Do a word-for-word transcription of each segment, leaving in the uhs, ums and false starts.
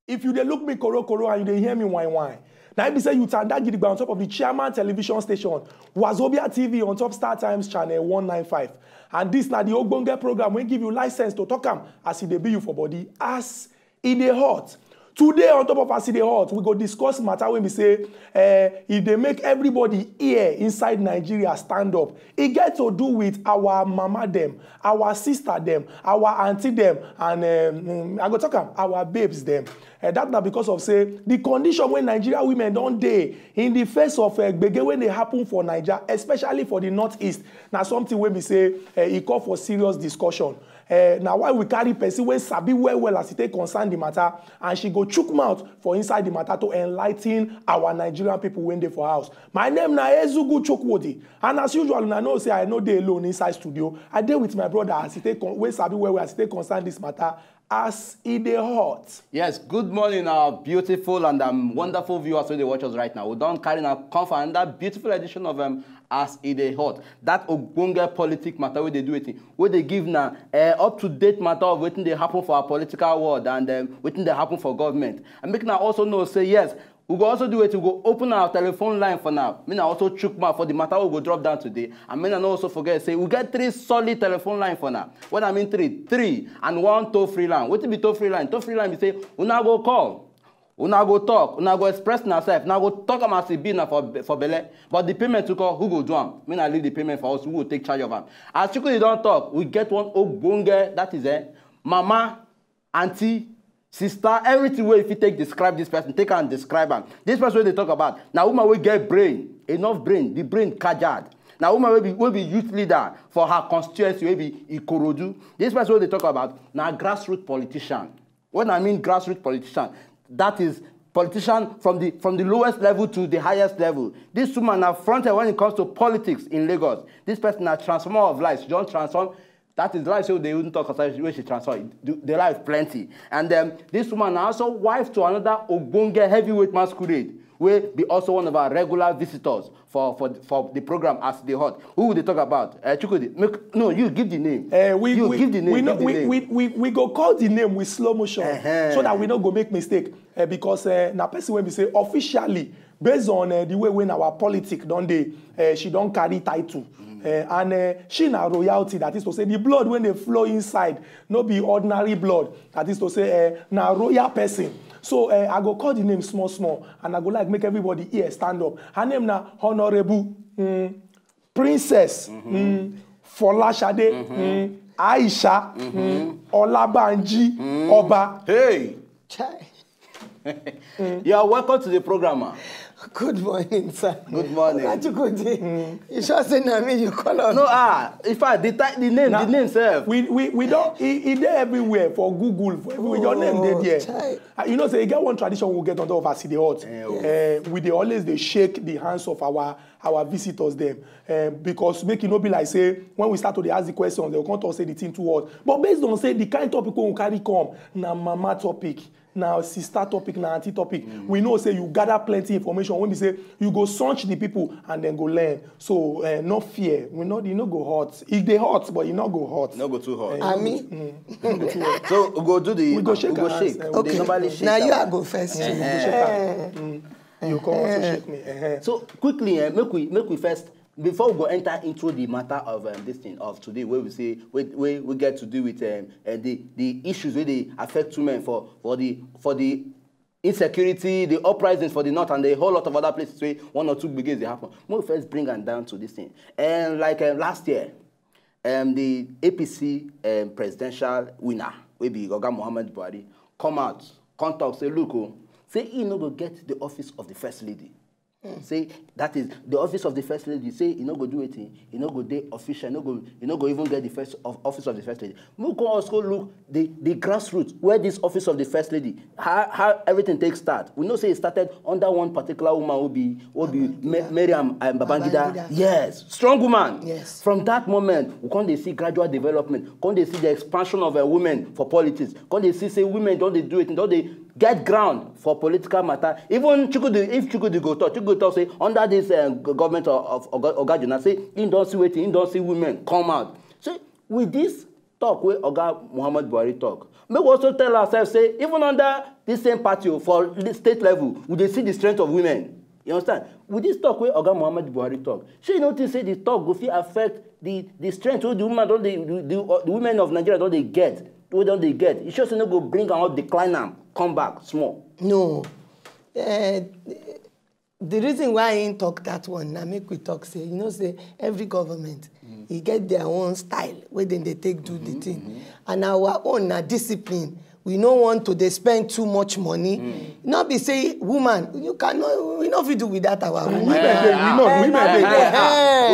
If you dey look me korokoro and you dey hear me whine whine, na im be say you tanda gidigba on top of the chairman television station, Wazobia T V, on top Star Times channel one nine five. And this na the ogbonge program wey give you license to talk am as e dey be you for body, as e dey hot. Today, on top of as e dey hot, we go discuss matter wey be say, eh, e dey make everybody ear inside Nigeria stand up. E get to do with our mama dem, our sister dem, our aunty dem, and, um, I go talk am, our babes dem. Eh, that na because of say the condition wey Nigeria women don dey in the face of, eh, gbege wey dey happen for Naija, especially for the northeast, na something wey be say, eh, e call for serious discussion. Eh, na why we carry person wey sabi well well as e take concern the matter, and she go chook mouth for inside the matter to enlighten our Nigerian people wey dey for house. My name na Ezugu Chukwudi, and as usual, una know say I no dey alone inside studio. I dey with my brother as e take con-, wey sabi well well as e take concern this matter, as e dey hot. Yes, good morning, our beautiful and, um, wonderful viewers wey dey watch us right now. We don carry una come for another beautiful edition of, um, As E Dey Hot. That ogbonge politic matter wey dey do wetin, wey dey give na, eh, up to date matter of wetin dey happen for our political world and, um, wetin dey happen for government. And make una also know say yes, we go also do wetin, we go open our telephone line for now. Make una also chook mouth for the matter wey we go drop down today. And make una no also forget say we get three solid telephone line for now. When I mean three, three and one toll free line. Wetin be toll free line? Toll free line be say una go call, una go talk, una go express una sef, una go talk am as e be na for, for belle. But the payment to call, who go do am? Make una leave the payment for us, who go take charge of am? As Chukwudi don talk, we get one ogbonge, that is, eh, mama, aunty, sister, everything wey you fit take describe this person, take am describe am. This person wey dey talk about na woman wey get brain, enough brain, the brain kajad. Na woman wey be, wey be youth leader for her constituency, wey be Ikorodu. This person wey dey talk about na grassroots politician. When I mean grassroots politician, that is politician from the, from the lowest level to the highest level. This woman na fronted when it comes to politics in Lagos. This person na transformer of life. She don transform. That is life, so they wouldn't talk about when she transform. The, the life plenty. And, um, this woman na also wife to another ogbonge heavyweight masquerade, wey be also one of our regular visitors for, for, for the program As E Dey Hot. Who we dey talk about? Uh, Chukwudi, make, no, you give the name. Eh, we, you we, give the name, we, no, give the we, name. We, we, we go call the name with slow motion, uh-huh, so that we no go make mistake. Eh, because, eh, na person wey be say officially, based on, eh, the way when our politic don dey, eh, she don carry title. Mm. Eh, and, eh, she na royalty, that is to say the blood wey dey flow inside, no be ordinary blood, that is to say, eh, na royal person. So, eh, I go call the name small small, and I go like make everybody ear stand up. Her name na Honorable, mm, Princess, mm, Folashade, mm, Aisha, mm, Olabanji, Oba. Hey! Chai. You are welcome to the program, ma. Good morning, sir. Good morning. Oga Chukwudi, you sure say na me you call on? No, ah, in fact, the ti-, the name, the name sef. We, we, we don, e, e dey everywhere for Google, for everywhere. Your name dey there. Oh, chai. Ah, you know say e get one tradition we get on top of As E Dey Hot. Eh, oh. Eh, we dey always dey shake the hands of our, our visitors dem. Eh, because make e no be like say when we start to dey ask the questions, they go come talk say the thing too hot. But based on say the kind topic wey we carry come, na mama topic, na sister topic, na aunty topic. Mm. We know say you gather plenty information wey be say you go search the people and then go learn. So, eh, no fear. We no, e no go hot. E dey hot, but e no go hot. No go too hot. Eh, Ami? Mm, no go too hot. So we go do the, we go shake we go hands, shake. Eh, we dey normally shake. Now you are go first. Eh, eh. We go shake hands. Mm. You come also shake me. Eh, eh. So quickly, eh, make we, make we first, before we go enter into the matter of, um, this thing of today, where we say, we, we, we get to do with, um, uh, the, the issues wey dey affect women for, for the, for the insecurity, the uprisings for the north, and a whole lot of other places where one or two brigades dey happen. Make we first bring am down to this thing. And like, um, last year, um, the A P C, um, presidential winner, wey be Oga Muhammad Buhari, come out, come talk say, look, oh, say he no go get the office of the first lady. Say that is the office of the first lady. Say e no go do wetin, e no go dey official, e no go, e no go even get the first of, office of the first lady. Make we come also look the the grassroots where this office of the first lady, how how everything take start. We know say e started under one particular woman wey be wey be Ma- Miriam um, Babangida. Babangida. Yes, strong woman. Yes. From that moment, we come dey see gradual development. Come dey see the expansion of uh, women for politics. Come dey see say women don dey do it, don dey get ground for political matter. Even Chukwudi, if Chukwudi go talk, Chukwudi talk say under this uh, government of, of Oga, Oga Jonah, say he don see wetin, he don see women come out. So with this talk wey Oga Muhammad Buhari talk, make we also tell ourselves say even under this same party o, for the state level, we dey see the strength of women. You understand? With this talk wey Oga Muhammad Buhari talk, shey you no think say the talk go fit affect the the strength wey the woman don dey the, the, uh, the women of Nigeria don dey get wey don dey get? You sure say no go bring am or decline am, come back small? No. Uh, the reason why I ain't talk that one, now make we talk say, you know, say every government, mm. E get their own style where then they take do mm-hmm, the thing. Mm-hmm. And our own na discipline. We no want to they spend too much money. Mm. Not be say woman, you cannot, we no fit do without our woman. Women dey, we know, women dey.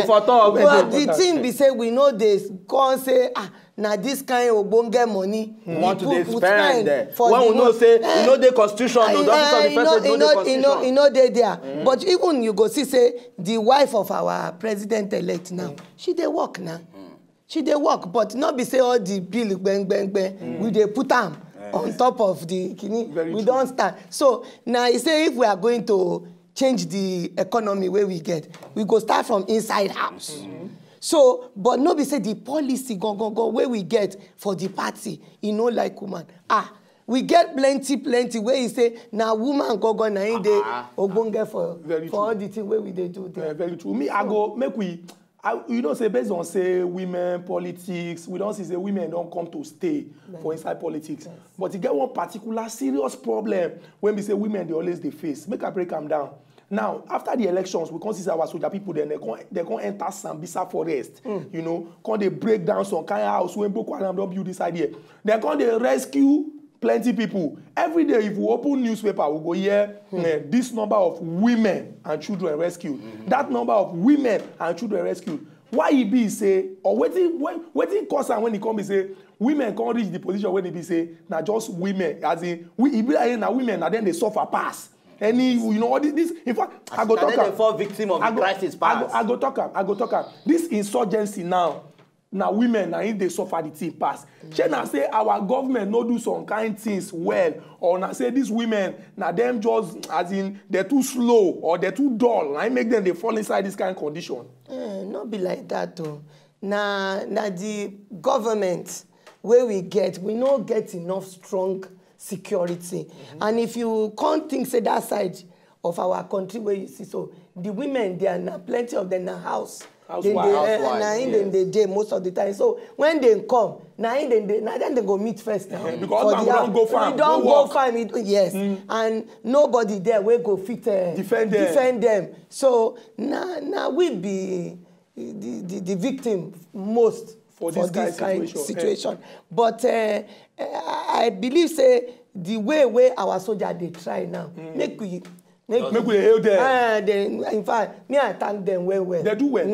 Eh, for talk. But the thing be say we know they come say ah na this kind ogbonge money we want to dey spend for when we know say e no dey constitution o, the office of the first lady no dey constitution. E no dey there. Mm. But even you go see say the wife of our president elect now, she dey work now. Mm. She dey work, but no be say all the bill gbeng gbeng gbeng we dey put am on top of the kini. We don start. So now he say if we are going to change the economy wey we get, we go start from inside house. Mm-hmm. So but no be say the policy go go go wey we get for the party, e no like woman. Ah, we get plenty plenty wey e say na woman go go na im dey ogbonge for for all the thing wey we dey do there. Very true. Me, I go make we I, you know say based on say women politics, we don see say women don come to stay for inside politics. But e get one particular serious problem wey be say women dey always dey face. Make I break am down. Now, after the elections, we come see say our soldier people dem, dem come, dem come enter Sambisa forest, you know, come dey break down some kind house wey Boko Haram don build inside there. Dem come dey rescue plenty people. Every day, if we open newspaper, we go hear eh, this number of women and children rescued, that number of women and children rescued. Why e be say, or wetin when- wetin cause am when e come be say women come reach the position wey e be say na just women, as in we e be like na women na dem dey suffer pass. Any you know all this, this in fact I go talk am. Fall victim of the crisis pass. I go talk am. I go talk am. This insurgency now, na women na im dey suffer the thing pass. Shey na say our government no do some kind things well, or na say these women na dem just as in dem too slow or dem too dull na im make dem dey fall inside this kind condition? Eh, no be like that o. Na na the government wey we get, we no get enough strong security. And if you come think say that side of our country wey you see so, the women there na plenty of them na house. Housewife. Dem dey, eh, na im dem dey dey most of the time. So when dem come, na im dem dey, na dem dem go meet first now. Because husband go don go farm, go work. Yes. And nobody there wey go fit eh, defend them. Defend them. So na na we be the the the victim most for this kind situation. But uh, I believe say the way wey our soldier dey try now, make we make Make we dey hail them. Ah, they, in fact, me I thank them well well. They do well.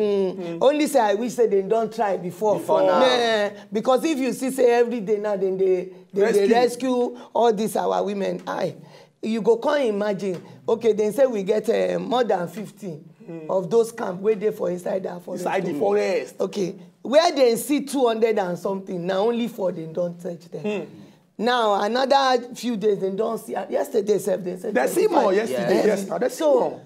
Only say I wish say they don try before. Before now. Eh, because if you see say every day now, then they they dey Rescue. Rescue all these our women. I you go come imagine. Okay, dem say we get uh, more than fifty of those camp wey dey for inside that forest. Inside the forest. Okay, where dem see two hundred and something, na only four dem don touch them. Now another few days dem don see am. Yesterday sef dem say dem see more twenty-five. Yesterday, yes, na dem see more. So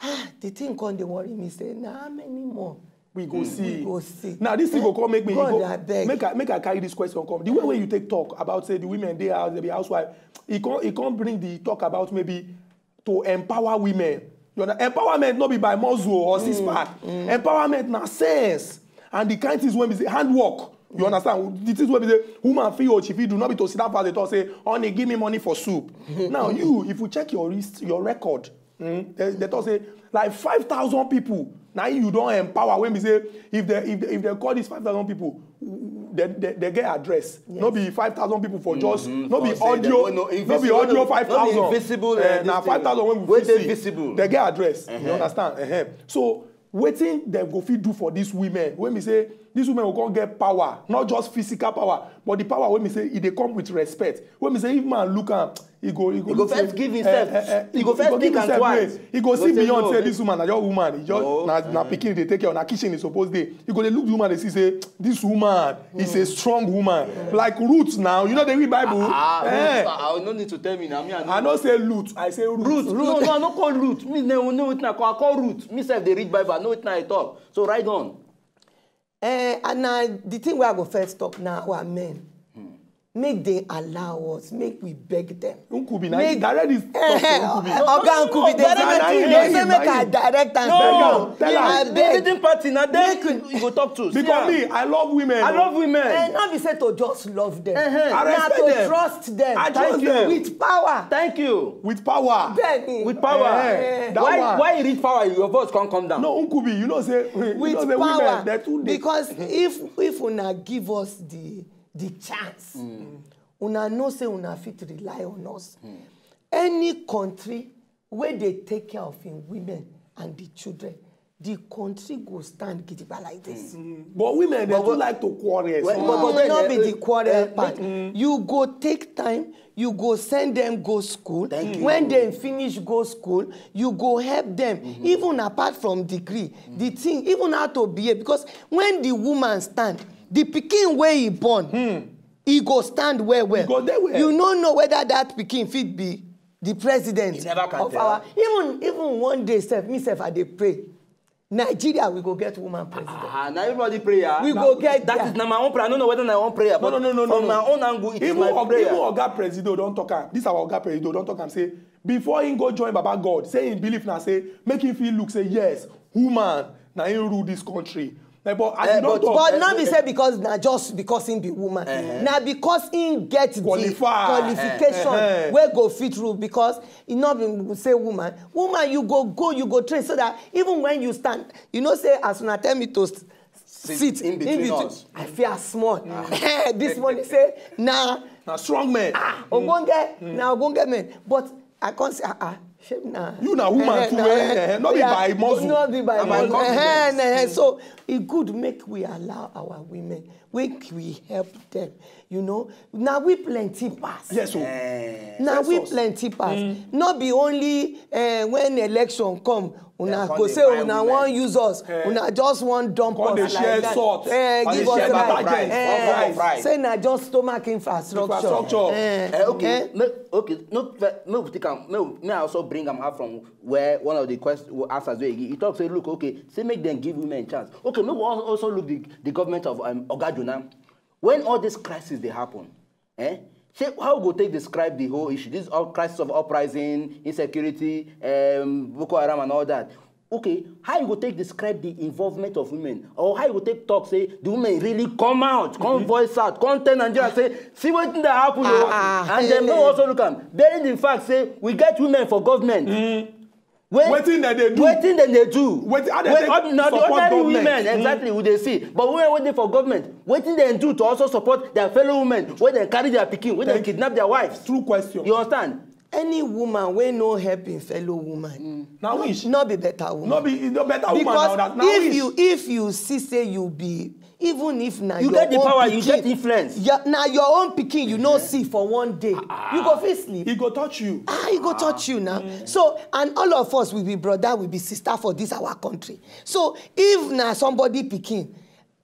ah, the thing come dey worry me say na how many more we go see. We go see. Now this thing go come make me God, go, abeg. Make I make I carry this question come. The way wey you take talk about say the women dey house, they be housewife, e come e come bring the talk about maybe to empower women. You understand? Empowerment no be by muscle or six pack. Empowerment na sense and the kind things wey be say handwork. You understand? The things wey be say woman fit or she fit do, no be to sit down for house dey talk say, "Honey, give me money for soup." Now you, if you check your list, your record, mm, they, they talk say like five thousand people na you don empower wey be say if they if they, if they call these five thousand people, They, they, they get address. No be five thousand people for just, no be audio, no be audio five thousand. Invisible, eh, na five thousand wey we fit see. They get address. You understand? So wetin dem go fit do for these women? When we say these women go come get power, not just physical power, but the power when we say e dey come with respect. When we say if man look am, he go, he go, he go first give himself, eh, eh, eh, he go first think am twice. He go see beyond say this woman na your woman. He just na, na pikin dey take care, na kitchen he suppose dey. He go dey look the woman, dey see say this woman is a strong woman. Like Ruth now, you know they read Bible. Ah, eh. Ruth, I, I no need to tell me now. Me, I know. I no say Ruth, I say Ruth. Ruth. No, no, I no call Ruth. Me, no, no, wetin I call, I call Ruth. Me sef dey read Bible. I know wetin I talk. So ride on. Eh, and na the thing wey I go first talk na our men. Make dem allow us, make we beg them. Nkubi, na you direct this talk to Nkubi. Oga Nkubi, they say make I direct am. No, tell am. Leading party, na them you go talk to. Because me, I love women. I love women. Eh, not be say to just love them. I respect them. Na to trust them. I trust them. With power. Thank you. With power. With power. Eh, that one. Why you reach power, your voice can't come down? No, Nkubi, you know say, you know say women, they're too. Because if, if una give us the, the chance, una know say una fit rely on us. Any country wey dey take care of im women and the children, the country go stand gidigba like this. But women, they too like to quarrel. Well, but, but no be the quarrel part. You go take time, you go send them go school. When they finish go school, you go help them. Even apart from degree, the thing, even how to behave. Because when the woman stand, the pikin wey he born, he go stand well well. He go dey well. You no know whether that pikin fit be the president of our, even, even one day sef, me sef, I dey pray. Nigeria, we go get woman president. Ah, na everybody prayer. We go get that. Is na my own prayer. I don't know whether na my own prayer, but no, no, no, from my own angle, it is my prayer. Even Oga Presido don talk am. This our Oga Presido don talk am say before he go join Baba God, say he believe na say make him feel look say yes, woman na him rule this country. Eh, but as you don talk, but not be say because na just because him be woman. Na because him get the qualification wey go fit rule, because e no be say woman. Woman, you go go, you go train so that even when you stand, you know say as una tell me to sit in between us, I fear small. This one say na, na strong men. Ogbonge, na ogbonge men. But I can't say, ah, ah, shame na. You na woman too, eh, eh, not be by muscle. Not be by muscle. So e good make we allow our women, make we help them. You know, now we plenty pass. Yes, so. Now we plenty pass. Not be only, eh, when election come, una go say una wan use us. Una just wan dump us like that. Eh, give us right. Say na just stomach infrastructure. Eh, okay. Okay, no, make we take am. Make we, may I also bring am out from where one of the quest answers wey he talk say, look, okay, say make them give women chance. Okay, make we also look the, the government of, um, Oga Jonah. When all these crises dey happen, eh? Say how we go take describe the whole issue? This all crisis of uprising, insecurity, um, Boko Haram and all that. Okay, how you go take describe the involvement of women? Or how you go take talk say the women really come out, come voice out, come tell Nigeria say, see wetin dey happen o. And dem no also look am. Bearing the fact say we get women for government. Wetin dem dey do? Wetin dem dey do? Wetin, how dem take support government? Ordinary women, exactly, we dey see. But women wey dey for government, wetin dem do to also support their fellow women wey dem carry their pikin, wey dem kidnap their wives? True question. You understand? Any woman wey no help im fellow woman, na wish. No be better woman. No be, no better woman. Because if you, if you see say you be, even if na you get the power, you get influence. Na your own pikin you no see for one day, you go fit sleep. E go touch you. Ah, e go touch you now. So, and all of us, we be brother, we be sister for this our country. So if na somebody pikin,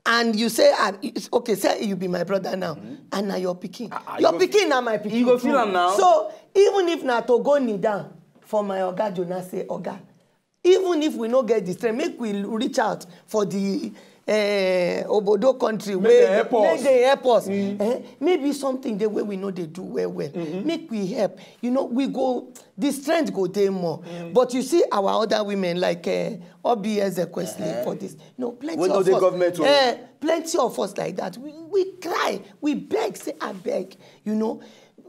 and you say, ah, okay, say you be my brother now, and na your pikin. Your pikin na my pikin. You go feel am now. So even if na to go kneel down for my Oga Jonah, say, Oga, even if we no get the strength, make we reach out for the, eh, obodo country wey make dem help us. Eh, maybe something dey wey we no dey do well well. Make we help. You know, we go, the strength go dey more. But you see our other women like, eh, Oby Ezekwesili for this. No, plenty of us. Government, eh, plenty of us like that. We, we cry, we beg, say, I beg. You know,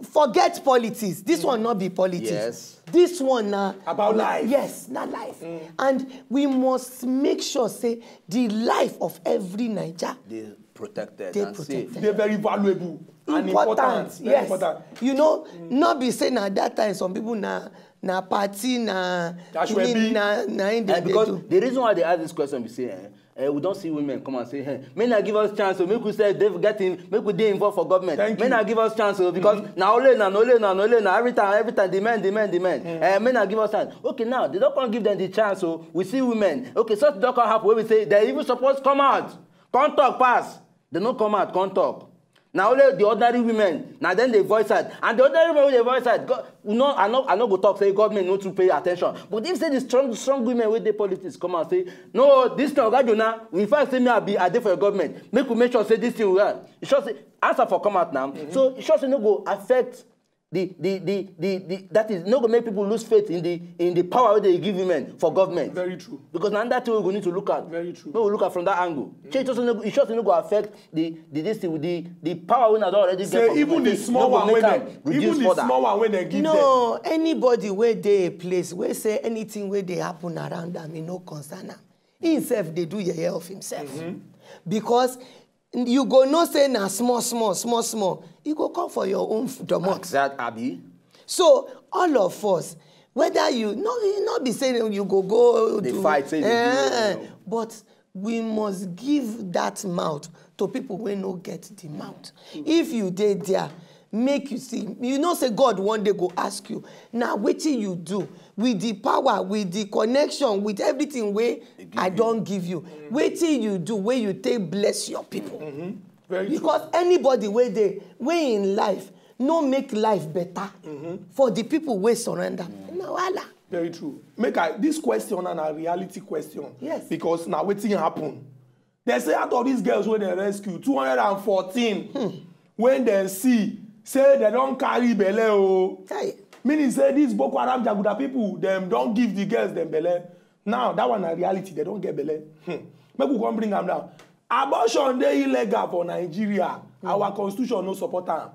Forget politics. This one not be politics. Yes. This one na About life. Yes, na life. And we must make sure say the life of every Naija They protected dey and safe. protected. They're very valuable and Important, important. Very yes. Important. You know, not be say na that time some people na na party na That's where kini be- na na im Eh, dem dey because do. The reason why they ask this question be say, eh, eh, we don't see women come and say, hey, men na give us chance, so make we say they get in, make we dey involved for government. Thank Men you. na give us chance, so because na only na only na only na every time every time the men the men the men. Eh, men na give us chance. Okay, now they don't come give them the chance, so we see women. Okay, such don't come happen. Wey we say they even suppose come out, come talk pass. They no come out, come talk. Na only the ordinary women, na then they voice out. And the ordinary women wey dey voice out, God, you know, I no, I no go talk say government no too pay attention. But if say the strong, strong women wey dey politics come out say, no, this thing, Oga Jonah, we first say me I be I dey for your government. Make we make sure say this thing we are. You sure say answer for come out now. So you sure say no go affect the the the the, the that is no go make people lose faith in the in the power wey they give women for government. Very true. Because na that thing we go need to look at. Very true. Make we look at from that angle. Shey it also no, it also no go affect the the this thing with the the power wey una don already get. Say for even the government. small No go one wey make am dem, reduce even the further. Small one wey dem give them. No, anybody wey dey a place wey say anything wey dey happen around am, e no concern am. Himself dey do yeye of himself. Because you go know say na small, small, small, small. E go come for your own f- domot. That Abi. So all of us, whether you no, e no be say you go go Dey do- fight, say you dey do, Eh, you know. But we must give that mouth to people wey no get the mouth. If you dey there, make you see, you know say God one day go ask you, na wetin you do with the power, with the connection, with everything wey I don give you. Wetin you do wey you take bless your people. Very true. Because anybody wey dey wey in life no make life better for the people wey surrender. Na wahala. Very true. Make I this question and a reality question. Yes. Because now wetin happen. They say out of these girls wey dem rescue, two hundred and fourteen when dem see say dem don carry belle o. Kai. Meaning say these Boko Haram Jaguda people dem don give the girls dem belle. Now that one na reality, dem don get belle. Hmm. Make we come bring am down. Abortion dey illegal for Nigeria. Our constitution no support am.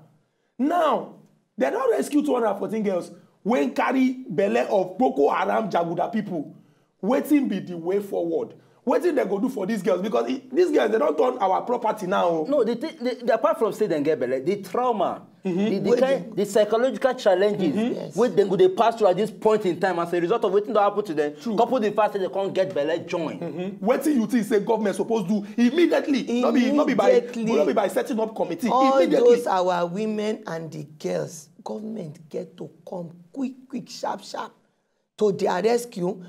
Now, dem don rescue two hundred and fourteen girls wey carry belle of Boko Haram Jaguda people. Wetin be the way forward? Wetin dem go do for these girls? Because e- these girls, dem don turn our property now o. No, the, thing- the, the apart from say dem get belle, the trauma, the, the, Wey kind, the psychological challenges Yes. wey dem go dey pass through at this point in time as a result of wetin don happen to them, True. Couple the fact say dem come get belle join. Wetin you think say government suppose do immediately? No be no be by Immediately. No be by setting up committee. All Immediatly. Those our women and the girls, government get to come quick, quick, sharp, sharp to their rescue,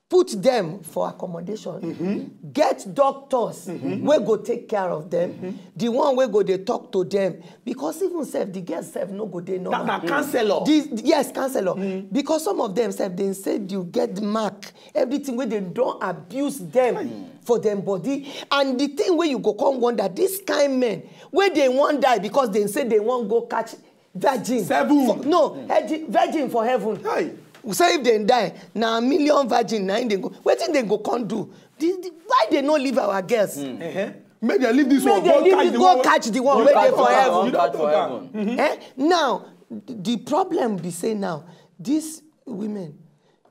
put them for accommodation, get doctors wey go take care of them, the one wey go dey talk to them, because even sef the girls sef no go dey That normal. na counselor. This, yes, counselor. Because some of them sef dey say you get mark, everything wey dem don abuse them for them body, and the thing wey you go come wonder, this kind men wey dey wan die because dem say dem wan go catch virgin. Seven. For- no, virgin, virgin for heaven. Hey. Say if dem die, na million virgin na im dem go. Wetin dem go come do? The- the- why dem no leave our girls? Uh-huh. Make dem leave this Make one. dem leave Catch the- the go one. Catch the one Go wey catch dey the for one. heaven. You don talk am. Eh? Now, the problem be say now, these women,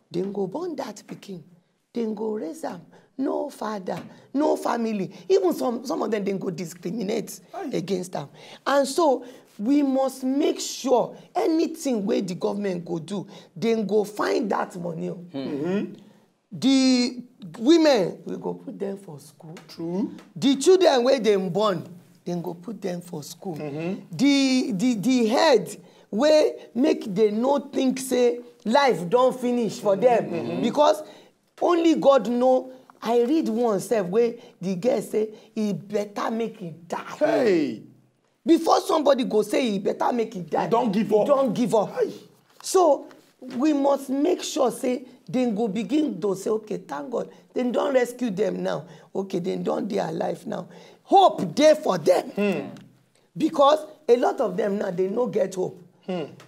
dem go born that pikin, dem go raise am, no father, no family. Even some some of them, dem go discriminate against am. And so we must make sure anything wey the government go do, dem go find that money o. The women, we go put them for school. True. The children wey dem born, dem go put them for school. The the the head wey make dem no think say life don finish for them, because only God know. I read one sef wey the girl say e better make e die. Hey. Before somebody go say e better make e die, Don give up. Don give up. So we must make sure say dem go begin to say, okay, thank God, dem don rescue them now. Okay, dem don dey alive now. Hope dey for them. Because a lot of them now, dem no get hope.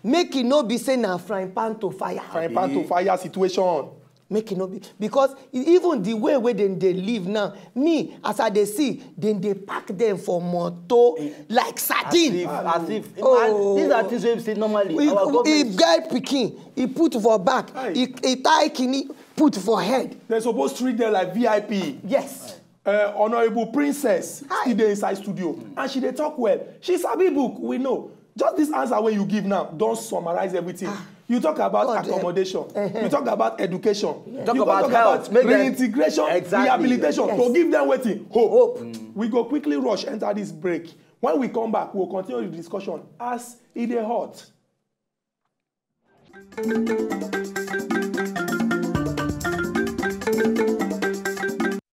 Make e no be say na frying pan to fire. Frying pan to fire situation. Make e no be, because e- even the way wey dem dey live now, me, as I dey see, dem dey pack dem for motor like As sardine. if, as if, Oh. These are things wey we say normally. He, Our he government. get pikin, he put for back, Aye. he, he tie kini, put for head. They're supposed to treat them like V I P. Yes. Uh, Honorable Princess Hi. still dey inside studio, and she dey talk well. She sabi book, we know. Just this answer wey you give now don summarize everything. You talk about God, eh. Accommodation. Eh-heh. You talk about education. Talk You go about talk health. about Make them- reintegration, Exactly. rehabilitation Yes. to give them wetin? Hope. Hope. We go quickly rush enter this break. When we come back, we will continue the discussion as e dey hot.